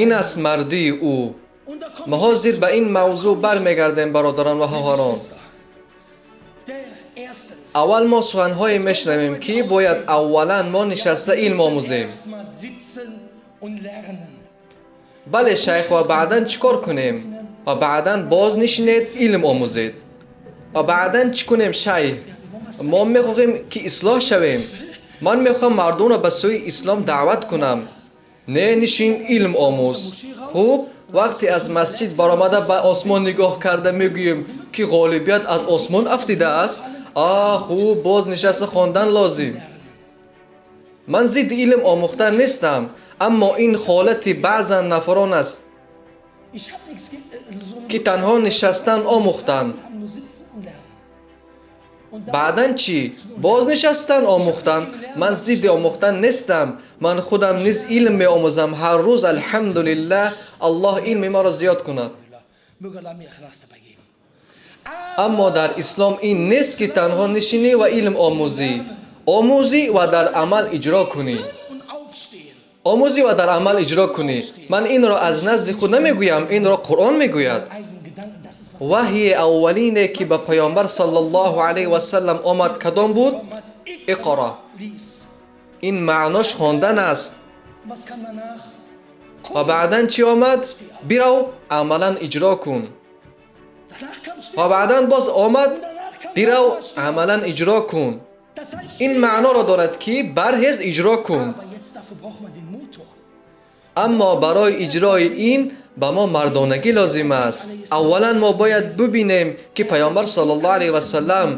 Ин аст мардии ӯ. Мо ҳозир ба ин мавзӯъ бармегардем, бародарон ва хоҳарон. Аввал мо суханҳое мешунавем, ки бояд аввалан мо нишаста илм омӯзем. Бале, шайх, ва баъдан чӣ кор кунем? Ва баъдан боз нишинед, илм омӯзед. Ва баъдан чӣ кунем, шайх? Мо мехоҳем, ки ислоҳ шавем. Ман мехоҳам мардумро ба сӯи ислом даъват кунам. Не, нишин, илм омӯз. Хуб, вақте аз масҷид баромада ба осмон нигоҳ карда мегӯем, ки ғолибият аз осмон афтидааст. А хуб, боз нишаста хондан лозим. Ман зидди илм омӯхтан нестам, аммо ин ҳолати баъзан нафарон аст, ки танҳо нишастан омӯхтанд. Баъдан чӣ? Боз нишастан омӯхтан. Ман зидди омӯхтан нестам. Ман худам низ илм меомӯзам ҳар рӯз, алҳамдулиллаҳ, Аллоҳ илми маро зиёд кунад. Аммо дар ислом ин нест, ки танҳо нишинӣ ва илм омӯзӣ. Омӯзӣ ва дар амал иҷро кунӣ. Омӯзӣ ва дар амал иҷро кунӣ. Ман инро аз назди худ намегӯям, инро Қуръон мегӯяд. Ваҳйи аввалине, ки ба Паёмбар саллаллоҳу алайҳи васаллам омад, кадом буд? Иқро. Ин маънош хондан аст. Ва баъдан чӣ омад? Бирав, амалан иҷро кун. Ва баъдан боз омад: бирав, амалан иҷро кун. Ин маъноро дорад, ки барҳез, иҷро кун. Аммо барои иҷрои ин ба мо мардонагӣ лозим аст. Аввалан мо бояд бубинем, ки Паёмбар саллаллоҳу алайҳи васаллам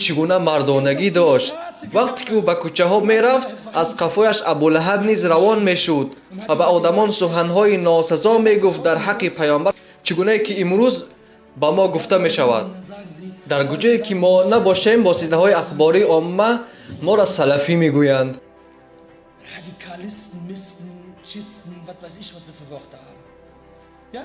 чӣ гуна мардонагӣ дошт. Вақте ки ӯ ба кӯчаҳо мерафт, аз қафояш Абулаҳаб низ равон мешуд ва ба одамон суханҳои носазо мегуфт дар ҳаққи Паёмбар, чӣ гунае ки имрӯз ба мо гуфта мешавад. Дар куҷое ки мо набошем, воситаҳои ахбории омма моро салафӣ мегӯянд. Radikalisten, Misten, Schisten, was weiß ich, was sie für Wörter haben. Ja?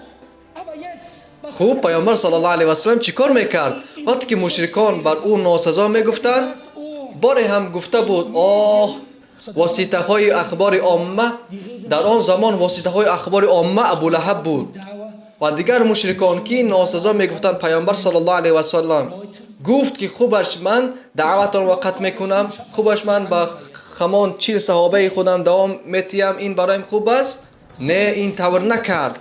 Aber jetzt, was Хуб, Паёмбар саллаллоҳу алайҳи васаллам чӣ кор мекард, вақте ки мушрикон бар ӯ носазо мегуфтанд? Боре ҳам гуфта буд: оҳ, воситаҳои ахбори омма. Дар он замон воситаҳои ахбори омма Абулаҳаб буд ва дигар мушрикон, ки носазо мегуфтанд. Паёмбар саллаллоҳу алайҳи васаллам гуфт, ки хубаш ман даъватонро қатъ мекунам, хубаш ман ба ҳамон 40 саҳобаи худам давом метиҳам, ин бароям хуб аст. Не, ин тавр накард.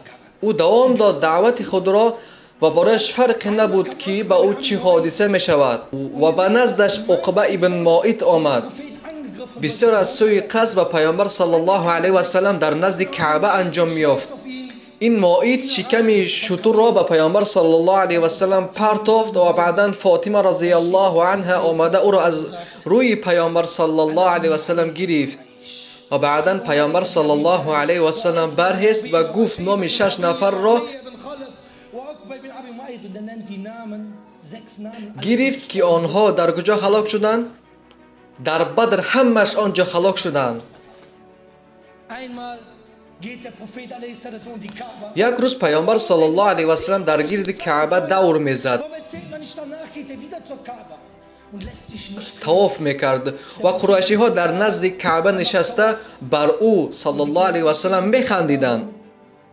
Ӯ давом дод даъвати худро ва барояш фарқе набуд, ки ба ӯ чӣ ҳодиса мешавад. Ва ба наздаш Уқба ибн Моит омад. Бисёр аз сӯи қасд ба Паёмбар саллаллоҳу алайҳи васаллам дар назди Каъба анҷом меёфт. Ин Моит шиками шутурро ба Паёмбар саллаллоҳу алайҳи васаллам партофт ва баъдан Фотима разияллоҳу анҳа омада, ӯро аз рӯи Паёмбар саллаллоҳу алайҳи васаллам гирифт. Ва баъдан Паёмбар саллаллоҳу алайҳи васаллам барҳест ва гуфт номи шаш нафарро ibn Khalaf, وعقبة بن أبي معيط und er nennt die Namen, sechs Namen. гирифт, ки онҳо дар куҷо ҳалок шуданд. Дар Бадр ҳамааш он ҷо ҳалок шуданд. Einmal geht der Prophet عليه السلام um die Kaaba. Як рӯз Паёмбар саллаллоҳу алайҳи васаллам дар гирди Каъба давр мезад, Warum erzählt man nicht, danach geht er wieder zur Kaaba und lässt sich nicht тавоф мекард ва қурайшиҳо дар назди Каъба нишаста бар ӯ саллаллоҳу алайҳи васаллам механдиданд.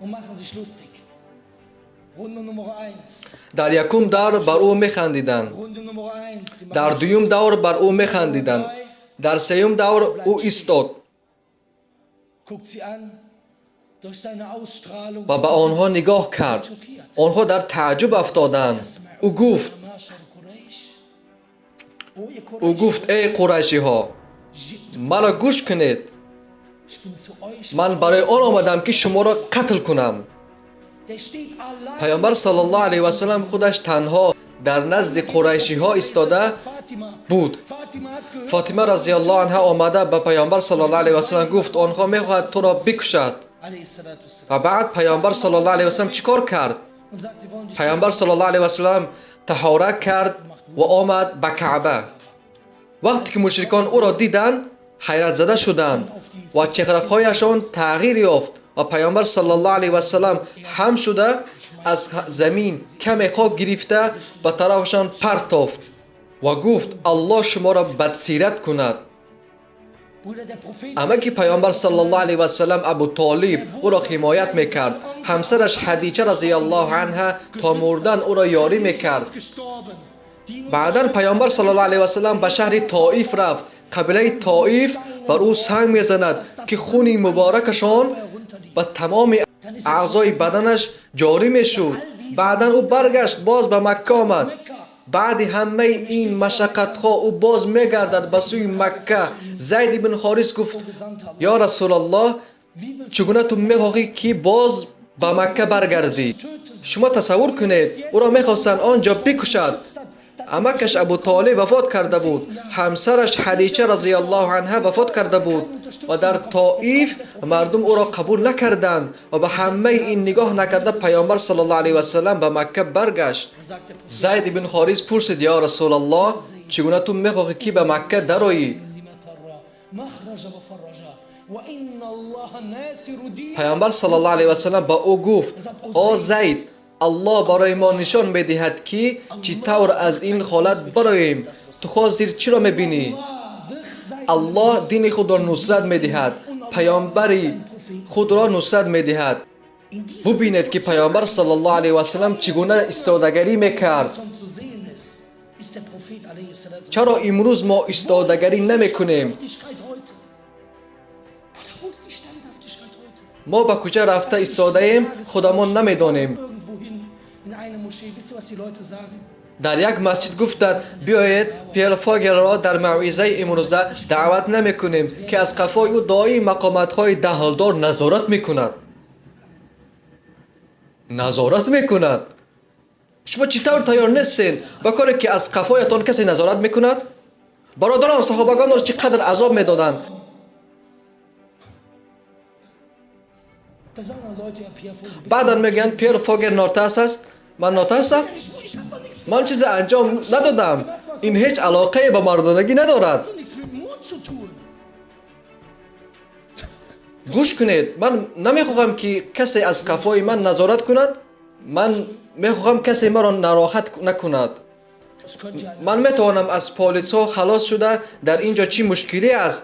und machen sich lustig. Runde Nummer 1. Дар якум давр бар ӯ механдиданд. Runde Nummer 1. Sie machen Дар дуюм давр бар ӯ механдиданд. Дар сеюм давр ӯ истод guckt sie an durch seine Ausstrahlung. ва ба онҳо нигоҳ кард. Онҳо дар тааҷҷуб афтоданд. Ӯ гуфт معشر قريش. Oh, ihr Ӯ гуфт: эй қурайшиҳо, маро гӯш кунед. Ich bin zu euch. Ман барои он омадам, ки шуморо қатл кунам. Der steht allein. Паёмбар саллаллоҳу алайҳи васаллам худаш танҳо дар назди қурайшиҳо истода Fatima. буд. Fatima hat gehört. Фотима разияллоҳу анҳа омада, ба Паёмбар саллаллоҳу алайҳи васаллам гуфт: онҳо мехоҳад туро бикушад. عليه الصلاة والسلام. Ва баъд Паёмбар саллаллоҳу алайҳи васаллам чӣ кор кард? Und sagt, sie wollen dich Паёмбар саллаллоҳу алайҳи васаллам таҳора кард ва омад ба Каъба. Вақте ки мушрикон ӯро диданд, ҳайратзада шуданд ва чеҳраҳояшон тағйир ёфт. Ва Паёмбар саллаллоҳу алайҳи васаллам ҳам шуда, аз замин каме хок гирифта, ба тарафашон партофт ва гуфт: Аллоҳ шуморо бадсират кунад. Амаки паёмбар саллаллоҳу алайҳи васаллам Абу Толиб ӯро ҳимоят мекард. Ҳамсараш Ҳадича разияллоҳу анҳа то мурдан ӯро ёрӣ мекард. Баъдан паёмбар саллаллоҳу алайҳи васаллам ба шаҳри Тоиф рафт. Қабилаи Тоиф бар ӯ санг мезанад, ки хуни муборакашон ба тамоми аъзои баданаш ҷорӣ мешуд. Баъдан ӯ баргашт, боз ба Макка омад. Баъди ҳамаи ин машаққатҳо ӯ боз мегардад ба сӯи Макка. Зайд ибн Ҳорис гуфт: ё Расулаллоҳ, чӣ гуна ту мехоҳӣ, ки боз ба Макка баргардӣ? Шумо тасаввур кунед, ӯро мехостанд он ҷо бикушад. Амакаш Абу Толиб вафот карда буд, ҳамсараш Ҳадича разияллоҳу анҳа вафот карда буд ва дар Тоиф мардум ӯро қабул накарданд ва ба ҳамаи ин нигоҳ накарда паёмбар саллаллоҳу алайҳи васаллам ба Макка баргашт. Зайд ибн Ҳорис пурсид: ё Расулаллоҳ, чӣ гуна ту мехоҳӣ, ки ба Макка дароӣ? Паёмбар саллаллоҳу алайҳи васаллам ба ӯ гуфт: о Зайд, Аллоҳ барои мо нишон медиҳад, ки чӣ тавр аз ин ҳолат бароем. Ту ҳозир чиро мебинӣ? Аллоҳ дини худро нусрат медиҳад, паёмбари худро нусрат медиҳад. Бубинед, ки паёмбар саллаллоҳу алайҳи васаллам чӣ гуна истодагарӣ мекард. Чаро имрӯз мо истодагарӣ намекунем? Мо ба кӯча рафта истодаем, худамон намедонем. Дар як масҷид гуфтанд: биёед Пьер Фогелро дар мавъизаи имрӯза даъват намекунем, ки аз қафои ӯ доим мақоматҳои дахлдор назорат мекунад. Назорат мекунад. Шумо чӣ тавр тайёр нестед ба коре, ки аз қафоятон касе назорат мекунад? Бародарон, саҳобагонро чӣ қадр азоб медоданд. Баъдан мегӯянд: Пьер Фогел нотарс аст. Ман нотарсам? Ман чизе анҷом надодам. Ин ҳеҷ алоқае ба мардонагӣ надорад. Гӯш кунед, ман намехоҳам, ки касе аз қафои ман назорат кунад. Ман мехоҳам касе маро нароҳат накунад. Ман метавонам аз полисҳо халос шуда, дар ин ҷо чӣ мушкилӣ аст?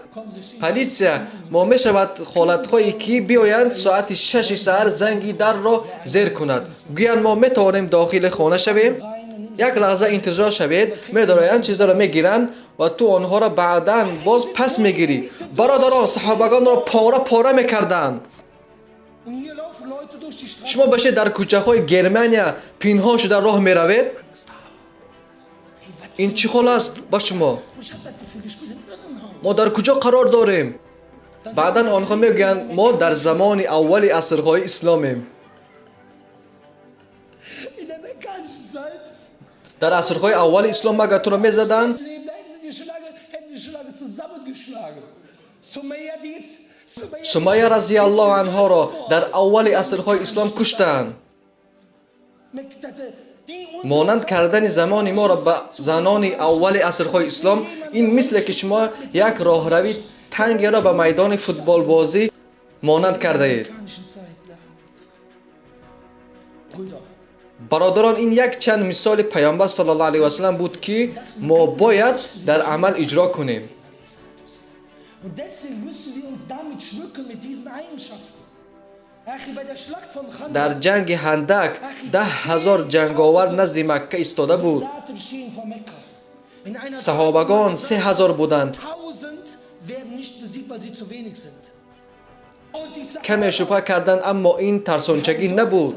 Полисия мо мешавад ҳолатҳое, ки биёянд соати 6 саҳар занги дарро зер кунад, гӯянд: мо метавонем дохили хона шавем? Як лаҳза интизор шавед, медароянд, чизаро мегиранд ва ту онҳоро баъдан боз пас мегирӣ. Бародарон, саҳобагонро пора пора мекарданд. Шумо бошед дар кӯчаҳои Германия пинҳон шуда роҳ меравед? Ин чӣ ҳол аст ба шумо? Мо дар куҷо қарор дорем? Баъдан онҳо мегӯянд: мо дар замони аввали асрҳои исломем. Дар асрҳои аввали ислом магар туро мезаданд? Сумайя разияллоҳу анҳоро дар аввали асрҳои ислом куштанд. Монанд кардани замони моро ба занони аввали асрҳои ислом ин мисле ки шумо як роҳрави тангеро ба майдони футболбозӣ монанд кардаед. Бародарон, ин як чанд мисоли паёмбар саллаллоҳу алайҳи васаллам буд, ки мо бояд дар амал иҷро кунем. Дар ҷанги Ҳандак 10 000 ҷанговар назди Макка истода буд. Саҳобагон 3000 буданд. Каме шубҳа карданд, аммо ин тарсончагӣ набуд.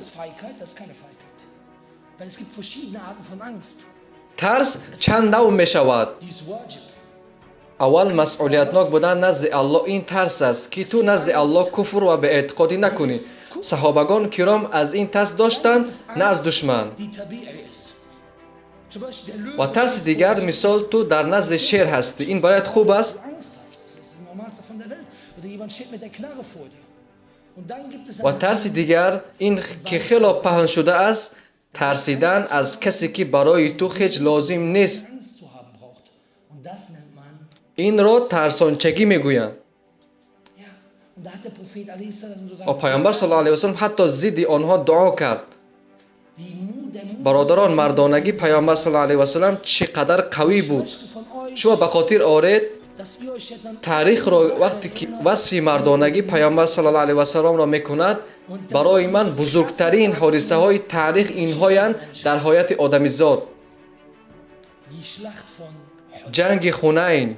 Тарс чанд навъ мешавад. Аввал, масъулиятнок будан назди Аллоҳ ин тарс аст, ки ту назди Аллоҳ куфр ва беэътиқодӣ накунӣ. Саҳобагон киром аз ин тарс доштанд, на аз душман. Ва тарси дигар, мисол, ту дар назди шер ҳастӣ. Ин бояд хуб аст. Ва тарси дигар ин ки хело паҳн шудааст, тарсидан аз касе, ки барои ту ҳеҷ лозим нест. Инро тарсончагӣ мегӯянд. Ва паёмбар саллаллоҳу алайҳи васаллам ҳатто зидди онҳо дуо кард. Бародарон, мардонагӣ паёмбар саллаллоҳу алайҳи васаллам чӣ қадар қавӣ буд. Шумо ба хотир оред. Таърихро вақте ки васфи мардонагӣ Паёмбар саллаллоҳу алайҳи васалламро мекунад, барои ман бузургтарин ҳодисаҳои таърих инҳоянд дар ҳаёти одамизод. Ҷанги Хунайн.